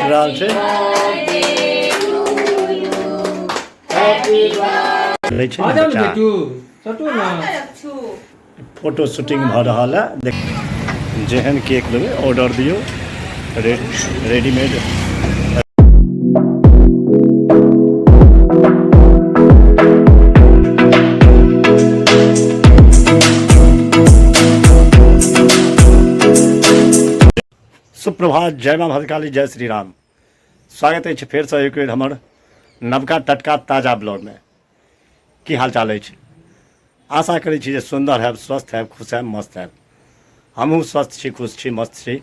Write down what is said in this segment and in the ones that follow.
कटि रहल छै। लै छै ने बच्चा। फोटो शूटिंग भऽ रहल है। देख, जेहन केक लेबै ऑर्डर दियौ, रेडीमेड। सुप्रभात, जय माँ भद्रकाली, जय श्री राम। स्वागत अछि फेरसँ एक बेर हमर नवका टटका ताजा ब्लॉगमे। की हाल चाल अछि? आशा करै छी जे सुन्दर हैब, स्वस्थ हैब, खुश हैब, मस्त हैब। हमहूँ स्वस्थ छी, खुश छी, मस्त छी।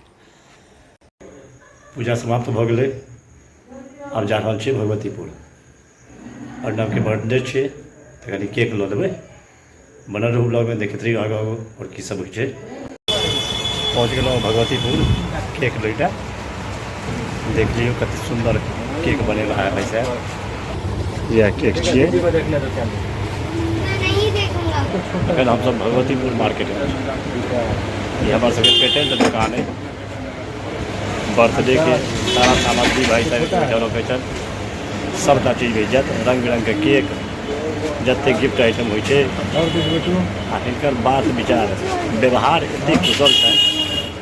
पूजा समाप्त भऽ गेलै, आब जा रहल छी भगवतीपुर। अर्णवके बर्थडे छियै तऽ कनि केक लऽ लेबै। बनल रहू ब्लॉगमे, देखैत रहियौ आगू आगू आओर की सब होइ छै। पहुँच गेलहुँ भगवतीपुर केक लै लए। देख लियौ कते सुन्दर केक बनेल है भाई साहब। इएह केक छियै। एखन हमसब भगवतीपुर मार्केटमे छी। ई हमर सबके पेटेंट दोकान अइ। बर्थडे के सारा सामग्री भाई साहब एहिठाम रखै छथि। सबटा चीज भेट जायत, रंग बिरंगके केक, जते गिफ्ट आइटम होइ छै। आ हिनकर बात विचार व्यवहार एतेक कुशल छनि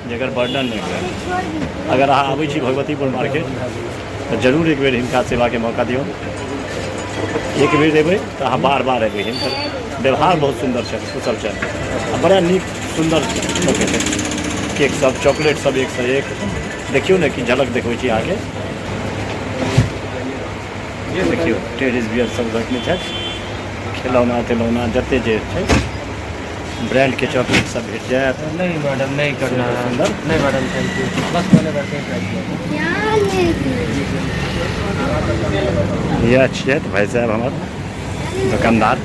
जकर वर्णन नहि हुए। अगर अहाँ आबै छी भगवतीपुर मार्केट तऽ जरूर एक बेर हिनका सेवाके मौका दियौ। एक बेर एबै तऽ अहाँ बार बार एबै। हिनकर व्यवहार बहुत सुन्दर छनि, कुशल छनि आ बड़ा नीक सुन्दर बनबै छथि केक सब, चॉकलेट सब एक से एक। देखियौ ने कि झलक देखबै छी अहाँके। देखियौ टेडिस बियर सब रखने छथि, खिलौना तिलौना जते जे छै ब्रांड के चॉकलेट सब भेट जायत। नहीं मैडम, नहीं करना है। सुंदर। नहीं मैडम, thank you, बस मैंने वैसे ही ट्राई किया। इएह छियथि भाई साहब हमर दुकानदार।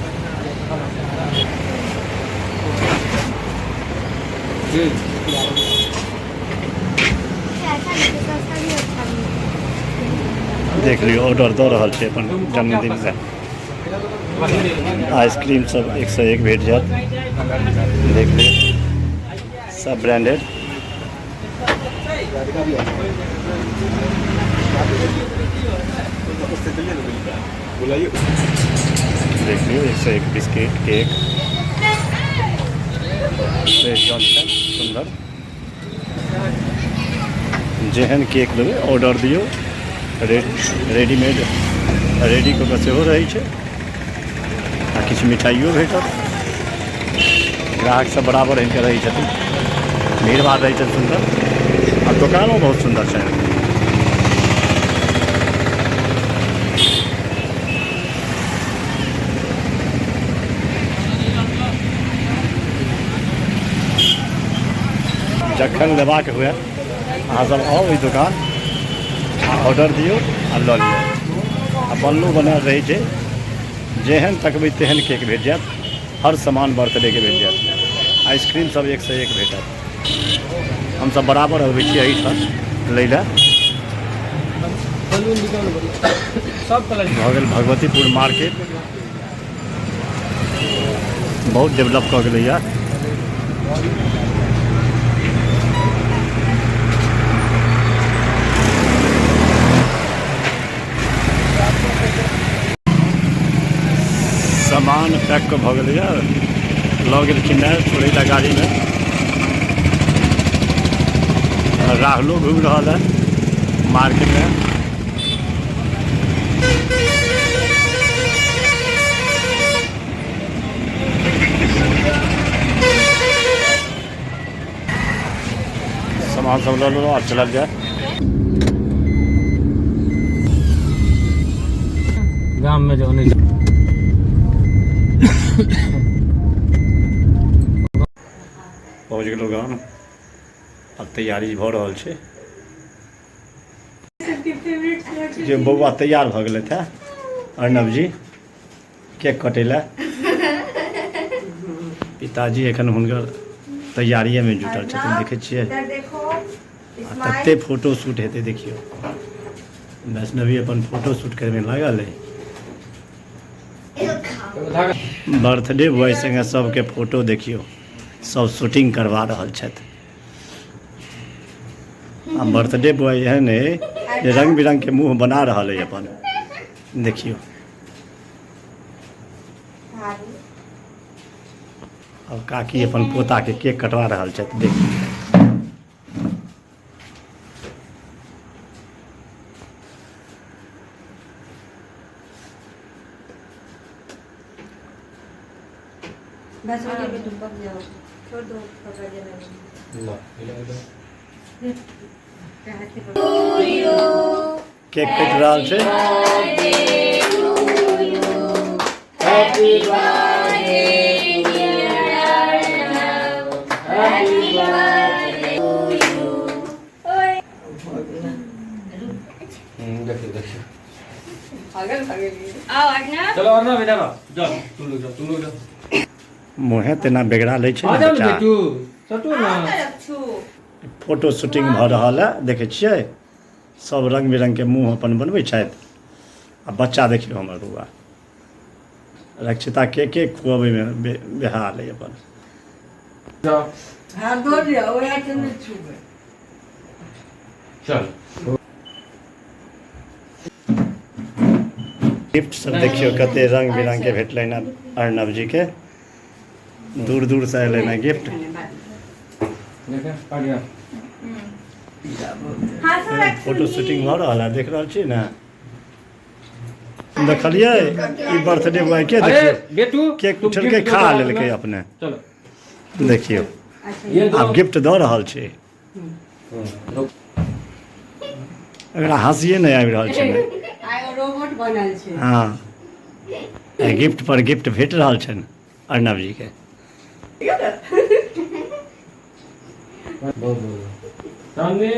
जी। देख लियौ ऑर्डर दऽ रहल छै अपन जन्मदिन के। आइसक्रीम सब एक से एक भेट जायत। देख लियौ सब ब्रांडेड। देख लियौ एक से एक बिस्किट, केक, सुन्दर। जेहन केक लेबै ऑर्डर दियौ, रेडीमेड रेडी कऽ कऽ सेहो रहै छै आ किछु मिठाइयो भेटत। ग्राहक सब बराबर हिनकर रहै छथिन, भीड़ भाड़ रहै छनि सुन्दर आ दोकानो बहुत सुन्दर छनि। जखन लेबाक हुए अहाँ सब आउ ओहि दोकान, ऑर्डर दियौ आ लऽ लिअ। आ बनलो बनायल रहै छै, जेहन तकबै तेहन केक भेट जायत, हर सामान बर्थडेके भेट जायत, आइसक्रीम सब एक से एक भेटत। हमसब बराबर अबै छी एहिठाम लै लए। भऽ गेल भगवतीपुर मार्केट, बहुत डेवलप कऽ गेलैए। सामान पैक कऽ भऽ गेलैए, लऽ गेलखिन हेँ छोड़ै लए गाड़ीमे। राहुलो घुमि रहल है मार्केटमे। सामान सब लऽ लेलहुँ, आब चलल जाय। गाम में जो नहीं पहुँच गेलहुँ गाम, आब तैयारी भऽ रहल छै। जे बौआ तैयार भऽ गेलथि हे अर्णव जी केक कटै लए। पिताजी एखन हुनकर तैयारिएमे जुटल छथिन, देखै छियै। आ तते फोटो शूट हेतै। देखियौ वैष्णवी अपन फोटो शूट करैमे लागल है। बर्थडे बॉय संगे सबके फोटो देखियौ, सब शूटिंग करवा रहल छथि। आ बर्थडे बॉय एहन है जे रंग बिरंग के मुंह बना रहल है अपन। देखियौ अब काकी अपन पोता के केक कटवा रहल छथि। देखियौ बस हो गया बेटू, पक जाओ, छोड़ दो, पकड़ देना। लो हिला दो। हाथ से पकड़। केक कटि रहल छै। Happy birthday happy birthday. देखियो देखियो। आओ अर्णव। चलो अर्णव, इधर आओ, जाओ तुम लोग, जाओ तुम लोग, जाओ। मुँहे तेना बिगड़ा लै छै आ ने जाओ बच्चा। बेटू, सटू ना। फोटो शूटिंग भऽ रहल है, देखै छियै सब रंग बिरंग के मुँह अपन बनबै छथि। आ बच्चा देखियौ हमर बौआ रक्षिता के केक खुअबैमे बेहाल अइ अपन। जाओ। हाँ, दो लिया, वह से नहीं छुबे। चल। गिफ्ट सब देखियौ कते रंग बिरंग के भेटलनि हँ अर्णव जी के, दूर दूर से एलनि हँ गिफ्ट। देखे आ गया। फोटो शूटिंग भऽ रहल है, देख रहल छी ने? देखलियै ई बर्थडे बॉय के? अरे देखियौ बेटू, केक तुम उठेलकै, गिफ्ट दो खा तो लेलकै अपना। अपने। चलो। देखियौ ये दो। आब गिफ्ट दऽ रहल छै। रुक। एकरा हँसिए नहि आबि रहल छै ने। आइ रोबोट बनल छै। हँ, गिफ्ट पर गिफ्ट भेट रहल छनि अर्णव जी के। बहुत बहुत सामने।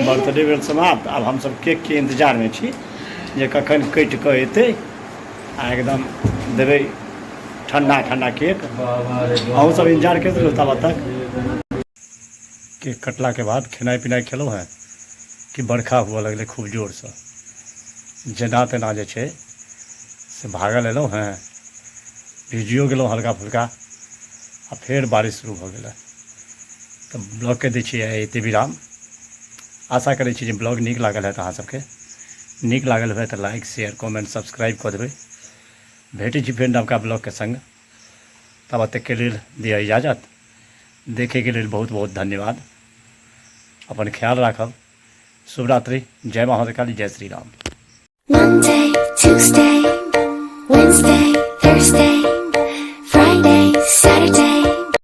बर्थडे भेल समाप्त। आब हमसब केक के इंतजार में छी जे कखन कटि कऽ एतै आ एकदम देबै ठंडा ठंडा केक। बाबा रे। अहूँ सब इंतजार करैत रहू। तब तक केक कटला के बाद खेनाइ पिनाइ खेलहुँ हेँ कि बरखा हुअ लगलै खूब जोरसँ। जेना तेना जे छै से भागल एलहुँ हेँ, भिजियो गेलहुँ हल्का फुल्का आ फेर बारिश शुरू भऽ गेलै। तऽ ब्लॉगके दै छियै एते विराम। आशा करै छी जे ब्लॉग नीक लागल हैत अहाँ सबके। नीक लागल हुए तऽ लाइक, शेयर, कमेंट, सब्सक्राइब कऽ देबै। भेटै छी फेर नवका ब्लॉगके संग, तब तकके लेल दिअ इजाजत। देखैके लेल बहुत बहुत धन्यवाद। अपन ख्याल राखब। शुभरात्रि। जय माँ काली, जय Shri Ram. Monday, Tuesday, Wednesday, Thursday.